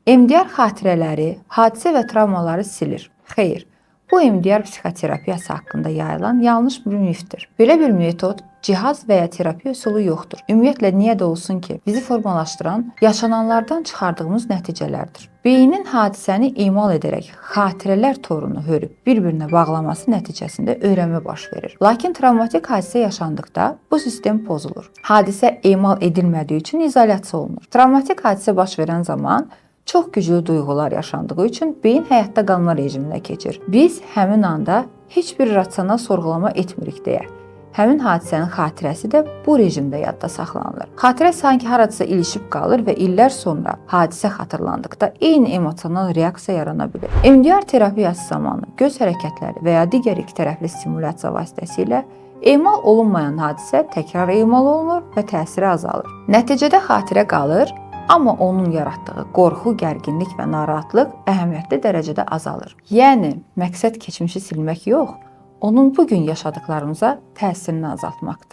EMDR xatirələri, hadisə və travmaları silir. Xeyr, bu EMDR psixoterapiyası haqqında yayılan yanlış bir mifdir. Belə bir metod, cihaz və ya terapiya üsulu yoxdur. Ümumiyyətlə niyə də olsun ki, bizi formalaşdıran yaşananlardan çıxardığımız nəticələrdir. Beynin hadisəni emal edərək xatirələr torunu hörüb bir-birinə bağlaması nəticəsində öyrənmə baş verir. Lakin travmatik hadisə yaşandıqda bu sistem pozulur. Hadisə emal edilmədiyi üçün izolyasiya olunur. Travmatik hadisə baş verən zaman çox güclü duyğular yaşandığı üçün beyin həyatda qalma rejiminə keçir. Biz həmin anda heç bir rasional sorğulama etmirik deyə həmin hadisənin xatirəsi də bu rejimdə yadda saxlanılır. Xatirə sanki haradasa ilişib qalır və illər sonra hadisə xatırlandıqda eyni emosional reaksiya yarana bilir. EMDR terapiyası zamanı göz hərəkətləri və ya digər iki tərəfli stimulyasiya vasitəsilə emal olunmayan hadisə təkrar emal olunur və təsiri azalır. Nəticədə xatirə qalır, amma onun yaratdığı qorxu, gərginlik və narahatlıq əhəmiyyətli dərəcədə azalır. Yəni məqsəd keçmişi silmək yox, onun bu gün yaşadıklarımıza təsirini azaltmaqdır.